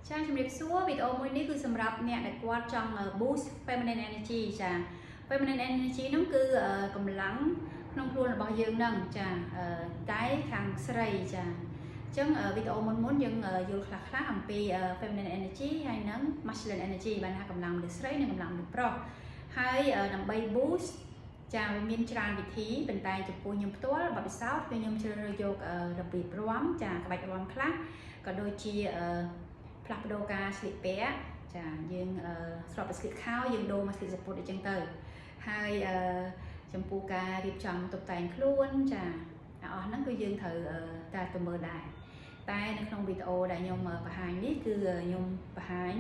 ចាជំរាបសួរវីដេអូមួយនេះគឺសម្រាប់អ្នកដែលគាត់ចង់ boost feminine energy ចា feminine energy ហ្នឹងគឺកម្លាំងក្នុងខ្លួនរបស់យើងហ្នឹងចាតែខាងស្រីចាអញ្ចឹងវីដេអូមុនមុនយើងយល់ខ្លះខ្លះអំពី feminine energy ហើយនិង masculine energy បានថាកម្លាំងមនុស្សស្រីនិងកម្លាំងមនុស្សប្រុសហើយដើម្បី boost ចាវាមានច្រើនវិធីប៉ុន្តែចំពោះខ្ញុំផ្ទាល់បទពិសោធន៍គឺខ្ញុំជ្រើសរើសយករបៀបរាំចាក្បាច់រាំខ្លះក៏ដូចជាផ្លាស់ប្ដូរការស្លៀកពាក់ចាយើងស្របទៅស្លៀកខោយើងដូរមកស្លៀកសំពត់អីចឹងទៅហើយចំពោះការរៀបចំតុបតែងខ្លួនចាអស់ហ្នឹងគឺយើងត្រូវតែទៅមើលដែរតែនៅក្នុងវីដេអូដែលខ្ញុំបង្ហាញនេះគឺខ្ញុំបង្ហាញ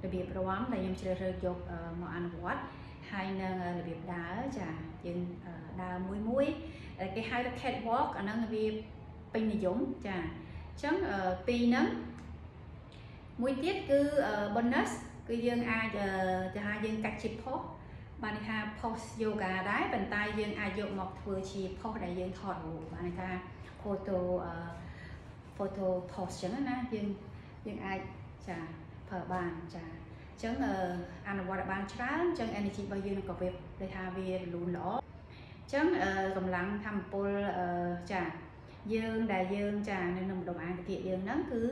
របៀបរាំដែលខ្ញុំជ្រើសរើសយកមកអនុវត្តហើយនឹងរបៀបដើរចាយើងដើរមួយមួយគេហៅថា cat walk អាហ្នឹងវាពេញនិយមចាអញ្ចឹងពីរហ្នឹងមួយទៀតគឺ bonus គឺយើងអាចទៅថាយើងកាត់ជា pose បានន័យថា pose yoga ដែរប៉ុន្តែយើងអាចយកមកធ្វើជា pose ដែលយើងថតរូបបានន័យថា photo pose ចឹងណាយើងយើងអាចចាប្រើបានចាអញ្ចឹងអនុវត្តឲ្យបានច្រើនអញ្ចឹង energy របស់យើងក៏វាដូចថាវារលូនល្អអញ្ចឹងកម្លាំងធម្មពលចាយើងដែលយើងចានៅក្នុងម្ដុំអាងតិចយើងហ្នឹងគឺ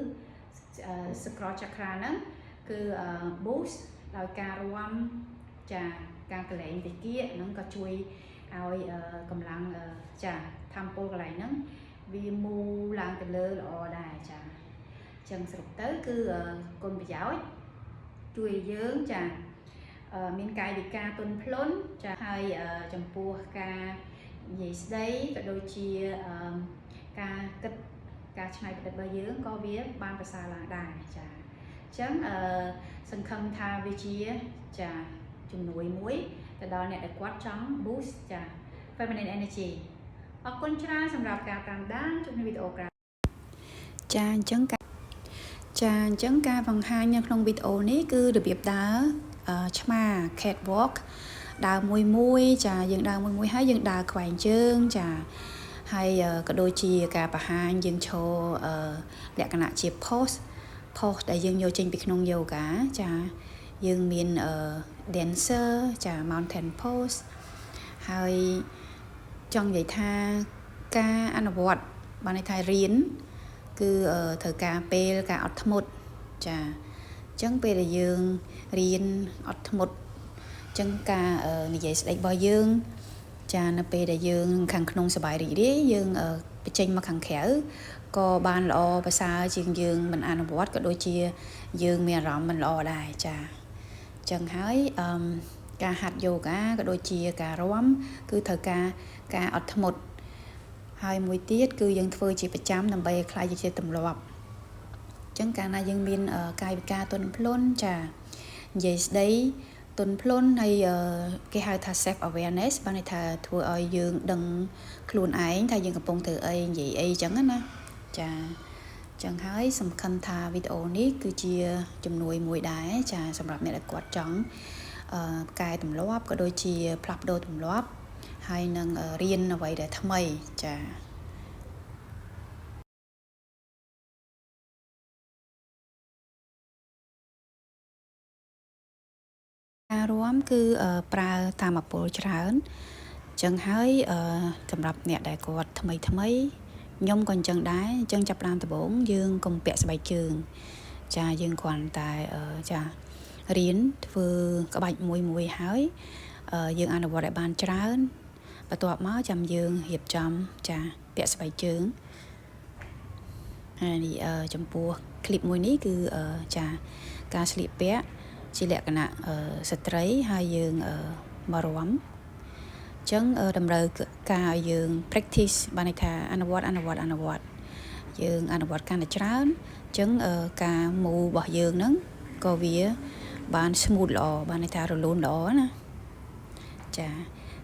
sacral chakra ហ្នឹងគឺ boost ដោយការរាំចាការកលែងតិចហ្នឹងក៏ជួយឲ្យកម្លាំងចាធម្មពលកន្លែងហ្នឹងវាមូឡើងទៅលើល្អដែរចាអញ្ចឹងសរុបទៅគឺគុណប្រយោជន៍ជួយយើងចាមានកាយវិការទន់ភ្លន់ចាហើយចំពោះការនិយាយស្ដីក៏ដូចជាការគិតការច្នៃប្រឌិតរបស់យើងក៏វាបានប្រសើរឡើងដែរចាអញ្ចឹងអឺសង្ឃឹមថាវាជាចាជំនួយមួយទៅដល់អ្នកដែលគាត់ចង់ boost ចា feminine energy អរគុណច្រើនសម្រាប់ការតាមដានជួបនៅវីដេអូក្រោយ ចាអញ្ចឹងចាអញ្ចឹងការបង្ហាញនៅក្នុងវីដេអូនេះគឺរបៀបដើរឆ្មា cat walk ដើរមួយមួយចាយើងដើរមួយមួយហើយយើងដើរខ្វែងជើងចាហើយក៏ដូចជាការបង្ហាញយើងឈរលក្ខណៈជា pose pose ដែលយើងយកចេញពីក្នុង yoga ចាយើងមាន dancer ចា mountain pose ហើយចង់និយាយថាការអនុវត្តបានន័យថារៀនគឺត្រូវការពេលការអត់ធ្មត់ចាអញ្ចឹងពេលដែលយើងរៀនអត់ធ្មត់អញ្ចឹងការនិយាយស្ដីរបស់យើងចានៅពេលដែលយើងខាងក្នុងសប្បាយរីករាយយើងបញ្ចេញមកខាងក្រៅក៏បានល្អប្រសើរជាងយើងមិនអនុវត្តក៏ដូចជាយើងមានអារម្មណ៍មិនល្អដែរចាអញ្ចឹងហើយអឺការហាត់យូហ្គាក៏ដូចជាការរាំគឺត្រូវការការអត់ធ្មត់ហើយមួយទៀតគឺយើងធ្វើជាប្រចាំដើម្បីឲ្យក្លាយជាទម្លាប់អញ្ចឹងកាលណាយើងមានកាយវិការទន់ភ្លន់ចានិយាយស្ដីទន់ភ្លន់ហើយគេហៅថា self awareness បានន័យថាធ្វើឲ្យយើងដឹងខ្លួនឯងថាយើងកំពុងធ្វើអីនិយាយអីចឹងណាចាចឹងហើយសំខាន់ថាវីដេអូនេះគឺជាជំនួយមួយដែរចាសម្រាប់អ្នកដែលគាត់ចង់កែទម្លាប់ក៏ដូចជាផ្លាស់ប្ដូរទម្លាប់ហើយនឹងរៀនអ្វីដែលថ្មីចាការរាំគឺប្រើថាមពលច្រើនចឹងហើយសម្រាប់អ្នកដែលគាត់ថ្មីថ្មីខ្ញុំក៏អញ្ចឹងដែរអញ្ចឹងចាប់ផ្ដើមដំបូងយើងកុំពាក់ស្បែកជើងចាយើងគ្រាន់តែចារៀនធ្វើក្បាច់មួយមួយហើយយើងអនុវត្តឲ្យបានច្រើនបន្ទាប់មកចាំយើងរៀបចំចាពាក់ស្បែកជើងហើយនេះចំពោះคลิปមួយនេះគឺចាការស្លៀកពាក់ជាលក្ខណៈស្ត្រីហើយយើងមករំអញ្ចឹងតម្រូវការឲ្យយើង practice បានន័យថាអនុវត្តអនុវត្តអនុវត្តយើងអនុវត្តកាន់តែច្រើនអញ្ចឹងការ move របស់យើងហ្នឹងក៏វាបាន smooth ល្អបានន័យថារលូនល្អណាចា